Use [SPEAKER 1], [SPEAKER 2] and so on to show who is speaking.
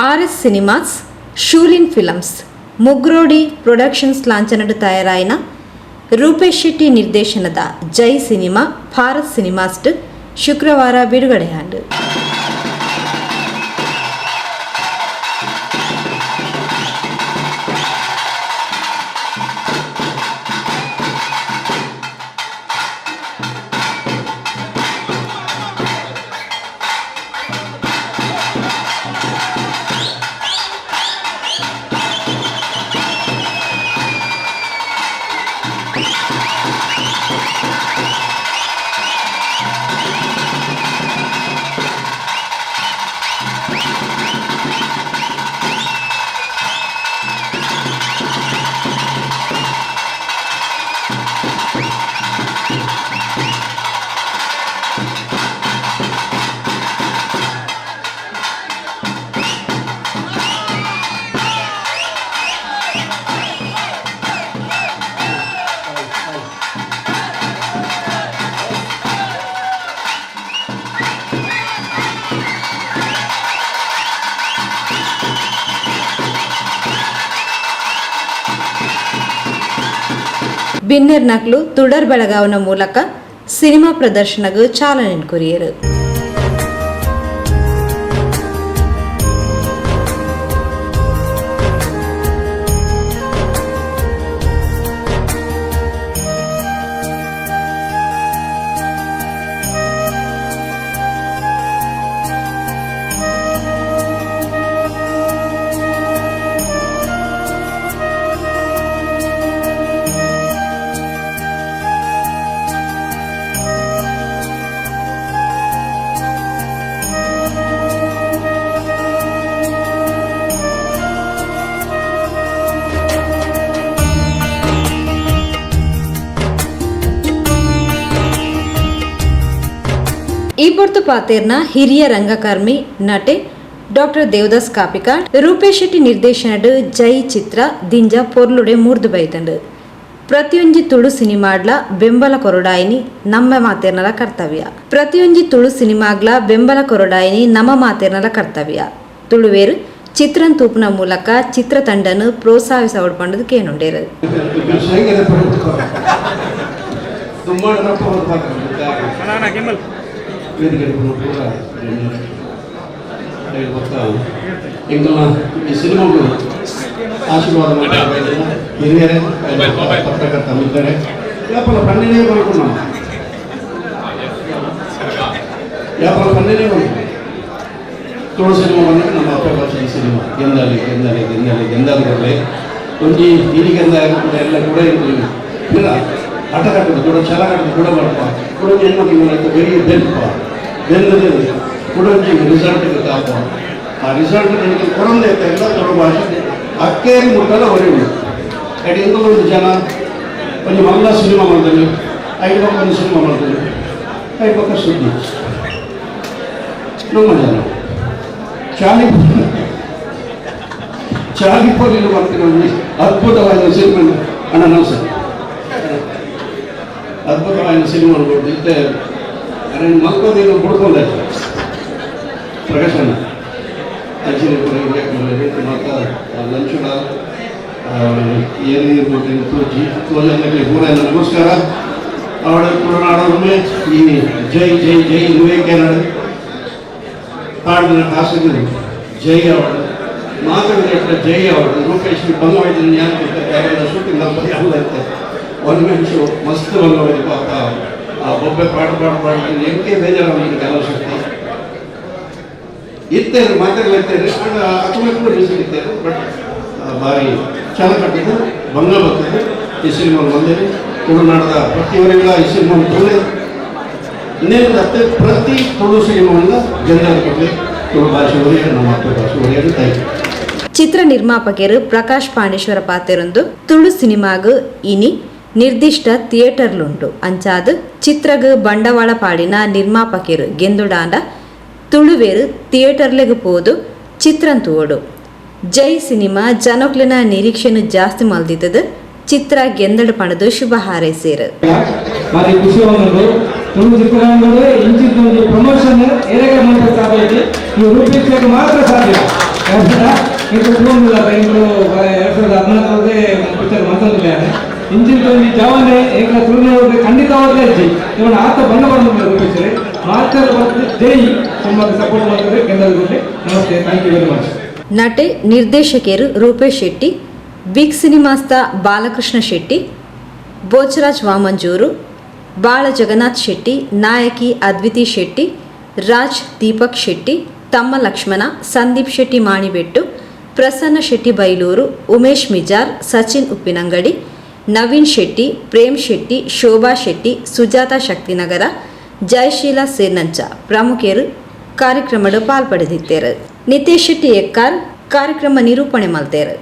[SPEAKER 1] R S cinemas, Shoolin films, Mugrodi productions ಲಾಂಛನಡ್ ತಯಾರಾಯಿನ Rupesh Shetty ನಿರ್ದೇಶನದ ಜೈ cinema Bharat ಸಿನಿಮಾಸ್ಟ್ ಶುಕ್ರವಾರ ಬಿಡುಗಡೆಯಾಂಡ್. ಬಿನ್ನೆರ್ ನಕ್ಲು ತುಡರ್ ಬೆಳಗಾವನ ಮೂಲಕ ಸಿನಿಮಾ ಪ್ರದರ್ಶನಗ್ ಚಾಲನೆ ಕೊರಿಯರು. ಈ ಪೊರ್ತು ಪಾತೇರ್ನ ಹಿರಿಯ ರಂಗಕರ್ಮಿ, ನಟೆ ಡಾಕ್ಟರ್ ದೇವದಾಸ್ ಕಾಪಿಕಾಡ್, ರೂಪೇಶ್ ಶೆಟ್ಟಿ ನಿರ್ದೇಶನಡ್ ಜೈ ಚಿತ್ರ ದಿಂಜ ಪೊರ್ಲುಡೆ ಮೂರ್ದು ಬೈತಂಡು. ಪ್ರತಿಯೊಂಜಿ ತುಳು ಸಿನಿಮಾಡ್ಲ ಬೆಂಬಲ ಕೊರೊಡಾಯಿನಿ ನಮ್ಮ ಮಾತೇರ್ನಲ ಕರ್ತವ್ಯ. ಪ್ರತಿಯೊಂಜಿ ತುಳು ಸಿನಿಮಾಗ್ಲ ಬೆಂಬಲ ಕೊರೊಡಾಯಿನಿ ನಮ್ಮ ಮಾತೇರ್ನಲ ಕರ್ತವ್ಯ. ತುಳುವೇರು ಚಿತ್ರನ್ ತೂಪುನ ಮೂಲಕ ಚಿತ್ರತಂಡನು ಪ್ರೋತ್ಸಾಹಿಸವಡ್ ಪಂಡದು ಕೇನುಂಡೇರು.
[SPEAKER 2] ವೇದಿಕೆ ಪೂರ ಎಂಕಲ್ನ ಈ ಸಿನಿಮಾಗಳು ಆಶೀರ್ವಾದ ಮಾಡ್ತಾ ಹಿರಿಯರೇ, ಪತ್ರಕರ್ತ ಮಿತ್ರರೇ, ಯಾಪಲ ಪನ್ನೆನೇ ಕೊಡ್ಕೊಂಡು, ಯಾಪಲ ಪನ್ನೆನೇ ಕೊಡ್ಕೊಂಡು. ತುಳು ಸಿನಿಮಾ ಬಂದರೆ ನಮ್ಮ ಅಪ್ಪ ಭಾಷೆಯ ಸಿನಿಮಾ ಗೆಂದಾಲಿ, ಗೆಂದಾಲಿ, ಗೆಂದಾಲಿ, ಗೆಂದಾಲಿ ಬರಲಿ. ಒಂಜಿ ಹಿರಿಗೆಂದ ಎಲ್ಲ ಕೂಡ ಇರ್ತೀವಿ ಇಲ್ಲ. ಆಟ ಕಟ್ಟೋದು ಕೂಡ, ಛಲ ಕಟ್ಟೋದು ಕೂಡ ಮಾಡಪ್ಪ. ಕುಡೊಂಜಿ ಹೆಣ್ಮಕ್ಳು ಬೆರಿಯ ಬೆನ್ಪ ಬೆಂದದೆ ಕುಡೊಂಜಿ ರಿಸಲ್ಟ್ ಗೊತ್ತಾಪ. ಆ ರಿಸಲ್ಟ್ ನನಗೆ ಕೊರಂದೆ ಎಲ್ಲ ತುಳು ಭಾಷೆ ಅಕ್ಕೇರಿ ಮುಟ್ಟಲ ಹೊರೆಯುಂಡು. ಅಡಿ ಒಂದು ಜನ ಒಂಜಿ ಮಲ್ಲ ಸಿನಿಮಾ ಮಾಡ್ತಾರೆ, ಐದು ಪಕ್ಕ ಒಂದು ಸಿನಿಮಾ ಮಾಡ್ತಾರೆ, ಐದು ಪಕ್ಕ ಸುದ್ದಿ. ನಮ್ಮ ಜನ ಚಾಲಿ ಚಾಲಿ ಪೊಲಿಲು ಮಾಡ್ತಿರೋ ಒಂದು ಅದ್ಭುತವಾದ ಸಿನಿಮಾ. ಅಣ್ಣ ನಮಸ್ತೆ. ಅದ್ಭುತವಾದ ಸಿನಿಮಾ ಅನ್ಬೋದು. ಇತ್ತೆ ಅರೆ ಮಲ್ಕೋದಿನ ಬುಡ್ಕೊಂಡೆ ಪ್ರಕಾಶನ ಅಂಚಿನ ಮಾತ ಲಂಚುಡ ಏನೇ ತೋಜಿ ತೋಜಿ ಪೂರ ನಮಸ್ಕಾರ. ಅವಳ ತುಳುನಾಡೊಮ್ಮೆ ಈ ಜೈ ಜೈ ಜೈ ನುವೆ ಕೆನಡು ಪಾಡ್ದಿನ ಖಾಸಗಿ ಜೈ ಅವಳು ಮಾತಾಡಿದ ಜೈ ಅವಳು. ರೂಪೇಶ್ ಬಂಗವಾಯ್ದಿನ ಶೂಟಿಂಗ್ ಅಲ್ಲ ಇತ್ತೆ. ಒನ್ ಮ್ಯಾನ್ ಶೋ ಮಸ್ತ್ ಬಂಗವಾಯ್ದು ಪಾಪ. ಆ ಬೊಬ್ಬೆ ಪಾಡು ಪಾಡು ಪಾಡು ಎಂಕೆ ಬೇಜಾರಾಗಿ ಕೆಲವು ಶಕ್ತಿ ಇತ್ತೇರು ಮಾತಾಡ್ಲಿರ್ತೇನೆ. ಅಂಡ್ ಅಕುಲು ಕೂಡ ಬಿಸಿ ಇತ್ತೇರು. ಬಟ್ ಭಾರಿ ಚಾಲ ಕಟ್ಟಿದ್ದು ಬಂಗ ಬರ್ತದೆ. ಈ ಸಿನಿಮಾ ಬಂದೇನೆ ತುಳುನಾಡದ ಪ್ರತಿಯೊರಿಗಳ ಈ ಸಿನಿಮಾ ತುಳು ಇನ್ನೇನು ಪ್ರತಿ ತುಳು ಸಿನಿಮಾದಿಂದ ಗೆಂದಾದ ಕೊಡಲಿ. ತುಳು ಭಾಷೆ ಒರೆಯ, ನಮ್ಮ ಅಪ್ಪ ಭಾಷೆ ಒರೆಯ. Thank you.
[SPEAKER 1] ಚಿತ್ರ ನಿರ್ಮಾಪಕರು ಪ್ರಕಾಶ್ ಪಾಂಡೇಶ್ವರ ಪಾತೆರೊಂದು ತುಳು ಸಿನಿಮಾಗ್ ಇನಿ ನಿರ್ದಿಷ್ಟ ಥಿಯೇಟರ್ಲುಂಡು. ಅಂಚಾದ್ ಚಿತ್ರಗ್ ಬಂಡವಾಳ ಪಾಡಿನ ನಿರ್ಮಾಪಕರು ಗೆಂದುಡಾಂಡ ತುಳುವೇರು ಥಿಯೇಟರ್ಲೆಗ್ ಪೋದು ಚಿತ್ರನ್ ತೂವೊಡು. ಜೈ ಸಿನಿಮಾ ಜನಕ್ಲೆನ ನಿರೀಕ್ಷೆನು ಜಾಸ್ತಿ ಮಲ್ದಿತ್ತದು. ಚಿತ್ರ ಗೆಂದಡು ಪಣದು ಶುಭ ಹಾರೈಸೇರು.
[SPEAKER 3] ಭಾರಿ ಖುಷಿ ಒಂದು ತುಳು ಚಿತ್ರರಂಗದ ಇಂಚಿನ ಒಂದು ಪ್ರಮೋಷನ್ ಏರೆಗೆ ಮಾತ್ರ ಸಾಧ್ಯ ಐತಿ, ಈ ರೂಪೇಶ್ ಮಾತ್ರ ಸಾಧ್ಯ. ಇಂದು ತೂವೊಂದುಲ್ಲ ಎಂಕುಲು 2014 ಪಿಕ್ಚರ್ ಮಂತೊಂದುಲ್ಲ. ಇಂಚಿನ ಒಂಜಿ ಜವಾನೆ ಎಂಕ್ಲ ತುಳುನಾಡು ಖಂಡಿತವಾಗ್ಲೇ ಅಜ್ಜಿ. ಇವನ ಆತ ಬಣ್ಣ ಬಣ್ಣ ರೂಪೇಶ್ ಮಾತ್ರ ಬಂದು ಜೈ ತುಂಬ ಸಪೋರ್ಟ್ ಮಾಡ್ತಾರೆ ಗೆಲ್ಲಲು. ನಮಸ್ತೆ, thank you very much.
[SPEAKER 1] ನಟೆ ನಿರ್ದೇಶಕೆರು ರೂಪೇಶ್ ಶೆಟ್ಟಿ, ಬಿಗ್ ಸಿನಿಮಾಸ್ದ ಬಾಲಕೃಷ್ಣ ಶೆಟ್ಟಿ, ಬೋಚರಾಜ್ ವಾಮಂಜೂರು, ಬಾಳ ಜಗನ್ನಾಥ್ ಶೆಟ್ಟಿ, ನಾಯಕಿ ಅದ್ವಿತಿ ಶೆಟ್ಟಿ, ರಾಜ್ ದೀಪಕ್ ಶೆಟ್ಟಿ, ತಮ್ಮ ಲಕ್ಷ್ಮಣ, ಸಂದೀಪ್ ಶೆಟ್ಟಿ ಮಾಣಿಬೆಟ್ಟು, ಪ್ರಸನ್ನ ಶೆಟ್ಟಿ ಬೈಲೂರು, ಉಮೇಶ್ ಮಿಜಾರ್, ಸಚಿನ್ ಉಪ್ಪಿನಂಗಡಿ, ನವೀನ್ ಶೆಟ್ಟಿ, ಪ್ರೇಮ್ ಶೆಟ್ಟಿ, ಶೋಭಾ ಶೆಟ್ಟಿ, ಸುಜಾತ ಶಕ್ತಿನಗರ, ಜಯಶೀಲಾ ಸೇರ್ನಂಚ ಪ್ರಮುಖರು ಕಾರ್ಯಕ್ರಮಡ್ ಪಾಲ್ಪಡೆದಿತ್ತೇರು. ನಿತೇಶ್ ಶೆಟ್ಟಿ ಎಕ್ಕಾರ್ ಕಾರ್ಯಕ್ರಮ ನಿರೂಪಣೆ ಮಲ್ತೇರು.